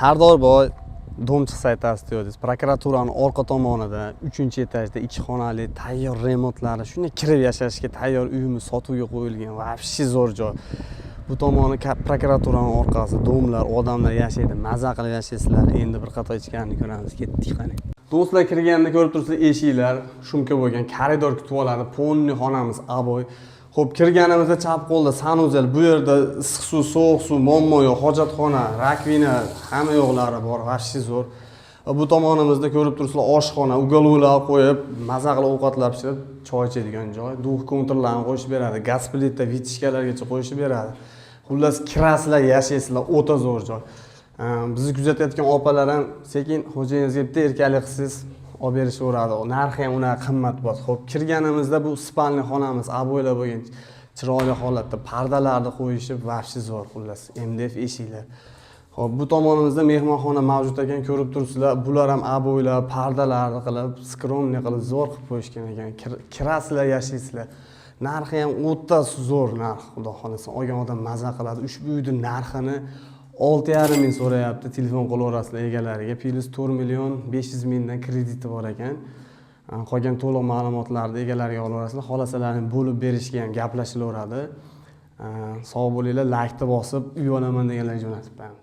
Sardorboy дом chiqsa aytasiz deyapsiz. Prokuraturani orqa tomonida, 3-etajda 2 xonali, tayyor remontlari, shunday kirib yashashga tayyor uyimiz sotuvga qo'yilgan. Вообще zo'r joy. Bu tomoni prokuraturani orqasi, дом lar, odamlar yashaydi, maza qilib yashaysizlar. Endi bir qator ichkarini ko'ramiz, ketdik qani. Do'stlar, kirganda ko'rib turibsizlar, eshiklar шумка bo'lgan, koridor kutib oladi, полный xonamiz обой. Xo'p, kirganimizda chap qo'lda санузел, bu yerda issiq suv, sovuq suv, muammo yo'q, hojatxona, раковина, hamma yo'qlari bor, вообще zo'r. Va bu tomonimizda ko'rib turibsizlar, oshxona, уголок lar qo'yib, maza qilib ovqatlar pishirib, choy ichadigan joy, дух konturlarni qo'shib beradi, gaz plita, вытяжка largacha qo'yishib beradi. Xullas, kirasizlar, yashaysizlar, o'ta zo'r joy. Bizni kuzatayotgan opalar ham sekin xo'jayiningizga bitta erkalik qilsangiz, olib berishaveradi. Narxi ham unaqa qimmat emas. Xo'p, kirganimizda bu спальный xonamiz, обой lar bo'lgan, chiroyli holatda pardalarni qo'yishib, вообще zo'r, xullas, MDF eshiklar. Xo'p, bu tomonimizda mehmonxona mavjud ekan, ko'rib turibsizlar. Bular ham обой lar, pardalarni qilib, скромный qilib, zo'r qilib qo'yishgan ekan. Kirasizlar, yashaysizlar. Narxi ham o'ta zo'r narx, xudo xohlasa, olgan odam maza qiladi. Ushbu uyni narxini 6,5 ming so'rayapti, telefon qilaverasizlar egalariga. Plyus 4 million 500 mingdan krediti bor ekan. Qolgan to'liq ma'lumotlarni egalariga olaverasizlar. Xohlasalaring bo'lib berishga ham gaplashilaveradi. Sog' bo'linglar, laykni bosib, uy olaman deganlarga jo'natib qo'yamiz.